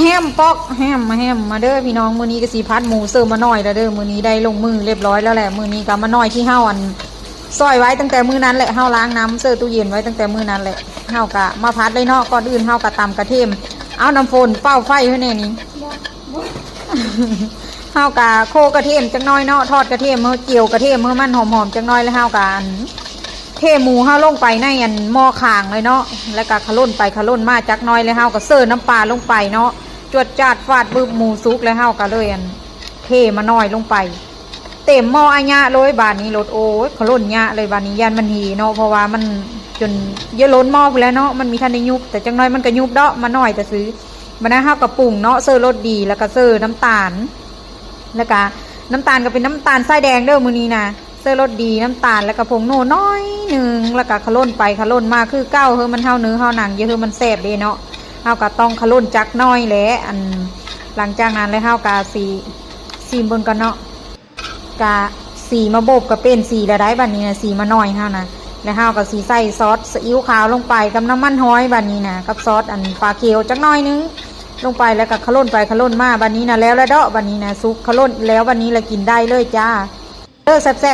ແຮມປອກ ແຮມ ມາແຮມ ມາເດີພີ່ນ້ອງ. ມື້ນີ້ກໍຊິຜັດໝູເສີມມາໜ້ອຍແລ້ວເດີ. ມື້ນີ້ໄດ້ລົງມືຮຽບຮ້ອຍແລ້ວແຫຼະ. ມື້ນີ້ກໍມາໜ້ອຍທີ່ເຮົາ ອັນ ຊອຍໄວ້ຕັ້ງແຕ່ມື້ນັ້ນແຫຼະ, ເຮົາລ້າງນ້ຳເສີຕູ້ເຢັນໄວ້ຕັ້ງແຕ່ມື້ນັ້ນແຫຼະ. ເຮົາກໍມາຜັດເລີຍເນາະ. ກ່ອນອື່ນເຮົາກໍຕຳກະເທີມ. ເອົາ ນ້ຳຝົນເປົ່າໄຟໃຫ້ແດ່ນີ້. ເຮົາກໍໂຄກະເທີມຈັກໜ້ອຍເນາະ, ທອດກະເທີມ ເຮົາຈຽວກະເທີມໃຫ້ມັນຫອມໆຈັກໜ້ອຍ ແລ້ວເຮົາກໍ ອັນ ເທໝູເຮົາລົງໄປໃນ ອັນ ໝໍ້ຄາງເລີຍເນາະ, ແລ້ວກໍຂະຫຼົ່ນໄປຂະຫຼົ່ນມາຈັກໜ້ອຍ ແລ້ວເຮົາກໍເສີນ້ຳປາລົງໄປເນາະ. ຈວດຈາດຟາດບຶບ ໝູສຸກ ແລ້ວເຮົາກໍເລີຍ ອັນ ເທມາໜ້ອຍລົງໄປ ເຕັມໝໍ້ອາຍະເລີຍ. ບາດນີ້ໂລດ ໂອ້ຍ ຂະຫຼົ່ນຍະເລີຍ. ບາດນີ້ຢ້ານມັນເຫເນາະ, ເພາະວ່າມັນຈົນຢະລົ້ນໝໍ້ພຸ້ນແຫຼະເນາະ, ມັນມີທັນໄດ້ຍຸບ, ແຕ່ຈັກໜ້ອຍມັນກໍຍຸບດອກ, ມາໜ້ອຍແຕ່ຊື່. ບາດນັ້ນເຮົາກໍປຸງເນາະ, ເສີລົດດີ ແລ້ວກໍເສີນ້ຳຕານ ແລ້ວກະນ້ຳຕານກໍເປັນນ້ຳຕານຊາຍແດງເດີມື້ນີ້ນະ. ເສີລົດດີ ນ້ຳຕານ ແລ້ວກະຜົງນົວໜ້ອຍໜຶ່ງ, ແລ້ວກະຂະຫຼົ່ນໄປຂະຫຼົ່ນມາຄືເກົ່າ. ເຮີມັນເຮົາເນື້ອເຮົາໜັງ ຢ່າເຮີມັນແຊບເດ້ເນາະ. ເຮົາກໍຕ້ອງຂະຫຼົ່ນຈັກໜ້ອຍແຫຼະ. ອັນ ຫຼັງຈາກນັ້ນແລ້ວເຮົາກໍຊິຊີມເບິ່ງກ່ອນເນາະ. ກະສີມາບົບກໍເປັນສີແລ້ວໄດ໋ ບັດນີ້ນະ, ສີມາໜ້ອຍເຮົານະ. ແລ້ວເຮົາກໍຊິໃສ່ຊອດຊີອິ້ວຂາວລົງໄປກັບນ້ຳມັນຫອຍ ບັດນີ້ນະ, ກັບຊອດ ອັນ ປາເຄວຈັກໜ້ອຍໜຶ່ງ ລົງໄປ ແລ້ວກໍຂະຫຼົ່ນໄປຂະຫຼົ່ນມາ. ບັດນີ້ນະ ແລ້ວແລ້ວເດາະ ບັດນີ້ນະ, ສຸກຂະຫຼົ່ນແລ້ວ ບັດນີ້ລະກິນໄດ້ເລີຍຈ້າ. ເດີ ແຊບໆ.